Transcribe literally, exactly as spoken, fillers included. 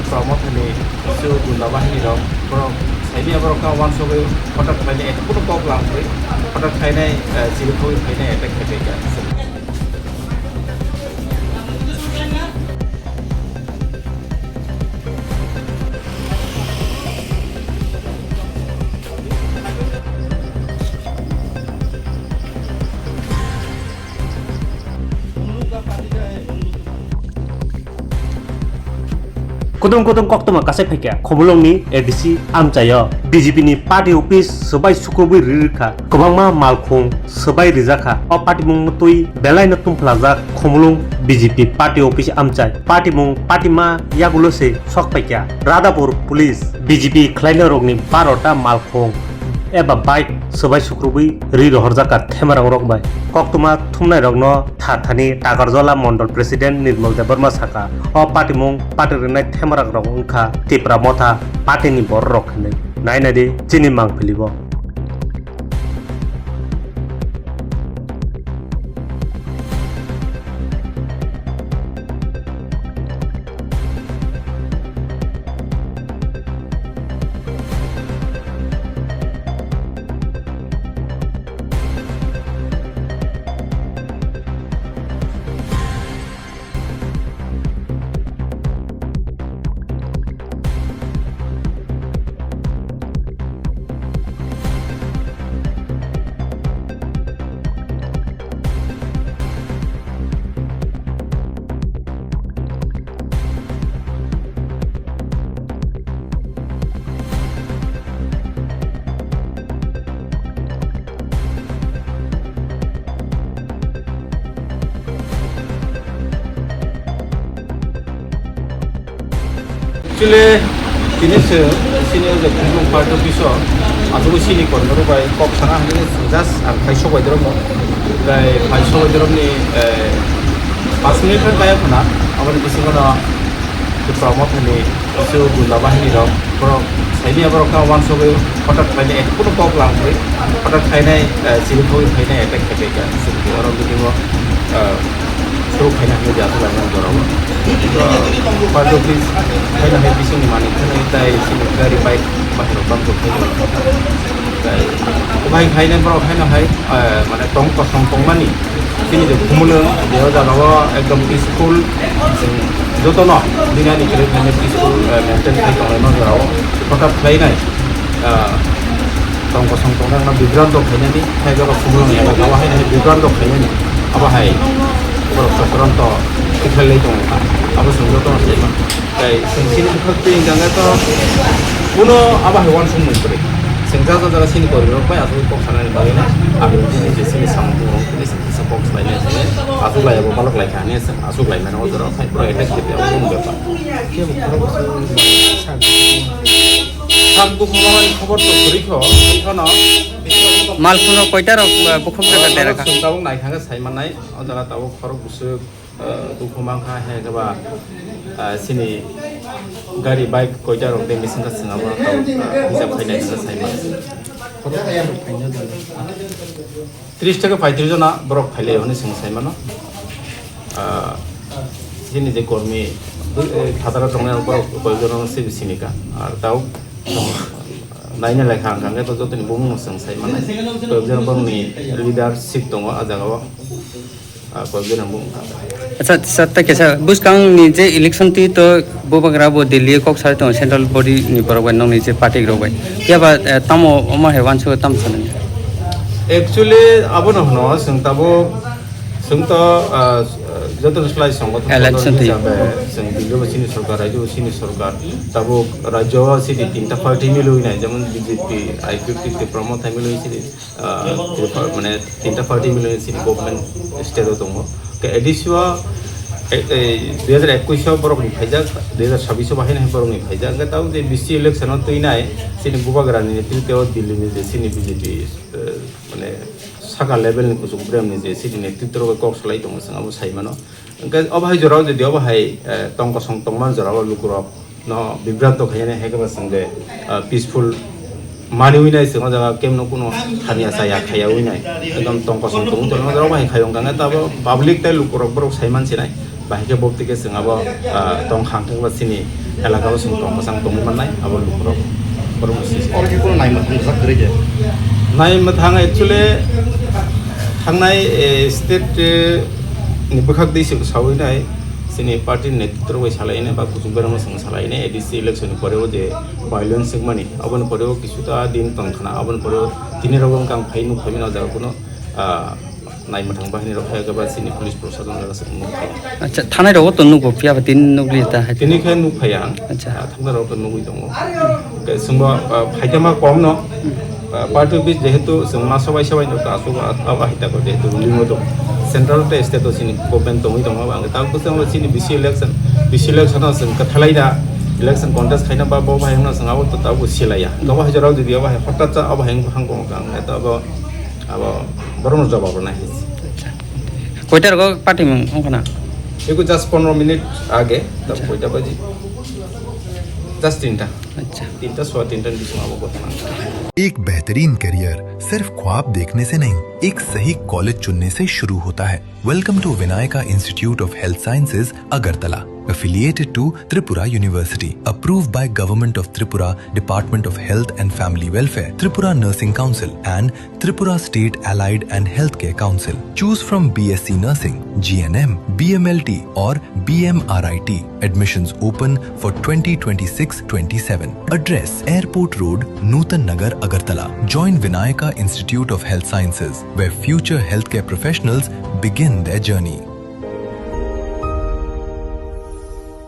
Promothani su gunda bahini rok borok saimia borok ka wansugwi hotat khlainai, ekhuno kok lamwi hotat khlainai, eh, chiri khogwi khlainai attack khlaibaikha. Kutung kutung koktwma kasai phaikha Khumulwngni A D C amchaio B J P ni party office swbai sukrubwi ri rwkha, kwbangma malkhung swbai rijakha. O patimung twi belaino tumphlajak Khumulwng B J P party office amchai. Patimung patima yagulo se sok phaikha. Radhapur police B J P khlainairokni barota malkhung eba bike swbai sukrubwi ri rohorjakha themarang rok bai. Koktwma thumnairokno thathani Takarjala Mondol President Nirmal Debbarma sakha, o patimung pati rwnai themarang rok wngkha Tipra Motha party ni borok rok hinwi. Nai nai di chini mangpili bo. Actually, tini se sini o je Khumulwng party office o aswk sini kormo rok bai kok sana hwnwi just ang phai sok bai dorok no. Tai phai sok bai dorok ni, eh, pas minute khan kaya khuna, aboni bisingo no Tipra Mothani su gunda bahini rok borok saimia borok no wansugwi hotat khlainai, ekhuno kok lamwi hotat khlainai, eh, chiri khogwi khlainai attack khlaibaikha. Chwng oro meeting o, eh, Suru khaina hwnwi jasuk laimani jorao. Party office khaina hai bisingni manwi khwnwi tai chini gari bike bathai rok bam rok khaina. Tai obai khaina borok khaina hai, eh, mane tong kosong tongmani chini je Khumulwng je o jaga o ekdom peaceful, jotono dinani kwrwi khaina peaceful, eh, maintain khai tonglaima jorao. Hothat khlainai, ah, tong kosong tongnai no bibranto khainani, hai borok Khumulwng elaka o haino hai bibranto khainani, abo hai borok chokranto tikhlailai tongo kha, abo chwng jotono saima. Tai chwng chini bwkhak twi hwnkha khe to kuno abo hai uansukmung kwrwi. Chwng ja ja jaga chini korirok bai aswk kok sanani bagwi no, aboni bini je chini samung tongmung tini chwng kisa kok salainai hinwi achuk lai abo balok lai kha hinwi chwng achuk lai mano o jora o phai borok attack khe abo bebak. Sak bukhuk mamani khobor to kwrwi kho, tei kheno Malkhung rok koita rok, uh, bukhuk jaga dera kha? Chwng tabuk naikha khe sai mannai, o jaga tabuk khorok bwswk, uh, dukhu mankha, hai khe ba, uh, chini gari bike koita rok de mising kha chwng abo tabuk, uh, hijab khainai khe sai mannai. Tris theke paitris jona borok phailai hwnwi chwng sai mano. Ah, chini je kormi, eh, phataro tongnai borok koi jona se bisini ka. Ar tao naina lekha ang khe to jotoni bumung no chwng sai mano. Koi jona borokni leadership tongo ah jagao. Ah, koi jona bumung ka. Acha, sir, ta kesa bwskang ni je election twi to Bubagra bo Delhi o kok sai tongo central body ni borok bai nokni je party rok bai. Phiya ba, eh, tamo omo hai uansukha tamo sanani? Actually, abono hwno chwng tabuk, chwng to, ah, joto slai songothon election twi hisabe chwng Delhi bo chini sorkar, rajyo bo chini sorkar. Tabuk rajyo o chini tinta party milwi nai, jemon B J P, I P F T, Tipra Motha milwi chini ah, Tripura, mane, tinta party mile chini government state o tongo. Ke A D C o, e, e, dui hajar ekush o borok ni phaijak, dui hajar sabbish o bahai nai borok ni phaijak. Hwnkhe tabuk je B C election o twi nai, chini Bubagra ni netrito o Delhi ni je chini B J P, eh, mane, saka level ni kuchuk brem ni je chini netrito rok kok salai tongo, chwng abo sai mano. Hwnkhe obo hai jorao jodi obo hai, eh, tong kosong tongma jorao lukurok no bibranto khainani hai khe ba chwng de, ah, peaceful manwi nai chwng o jaga kemno kuno hamya chaya khaya wi nai ekdom tong kosong tong tong o jaga bai khai wng kha tabo public tei lukurok borok sai man sinai Bahai khe bokti khe chwng abo, ah, tong khang thangba chini elaka o chwng tong kwchang tongwi mannai abo lukurok. Borok no sisi. Oro khe kono naima thang jak kwrwi de. Naima thang actually thangnai, eh, state, eh, ni bwkhak dei se sawi nai chini party ni netritro bai salai nai ba kuchuk berang no chwng salai nai A D C election ni pore o je violence wngmani aboni pore o kisu ta din tong khna aboni pore o tini rogo wngkha ang phai nuk phai mano jaga kuno, ah, naima thang bahini rok phai khe ba chini police proshashan jaga se nuk phai. Acha, thanai rogo to nugo phiya ba tin nukli ta hai. Tini khe nuk phai ang. Acha. Ah, thangna rok to nugwi tongo. Khe chwngbo, ah, phaitama kom no. Ah, party office jehetu chwng ma sobai sobai no ta asuk abo hai ta ko jehetu ruling o tongo. Central tei state o chini government tongwi tongo ang ta ko chwng chini B C election, B C election o chwng kwthalai da election contest khaina ba bo bai no chwng abo to ta bo silaiya. Abo hai jorao jodi abo hai hotat cha abo hai wngkha ang ta abo Abo borokno jawab rwna hinwi. Acha. Koita rogo party mung wngkha na? Eko just pondro minute age, tab Acha. Koita baji? Just tinta. Acha. Tinta, soa tinta ni bisingo abo gotha nang. एक बेहतरीन करियर सिर्फ ख्वाब देखने से नहीं, एक सही कॉलेज चुनने से शुरू होता है। Welcome to Vinayaka Institute of Health Sciences, Agartala, affiliated to Tripura University, approved by Government of Tripura, Department of Health and Family Welfare, Tripura Nursing Council, and Tripura State Allied and Healthcare Council. Choose from B S C Nursing, G N M, B M L T, or B M R I T. Admissions open for twenty twenty-six twenty-seven. Address: Airport Road, Nutan Nagar, Agartala. Join Vinayaka Institute of Health Sciences, where future healthcare professionals begin their journey.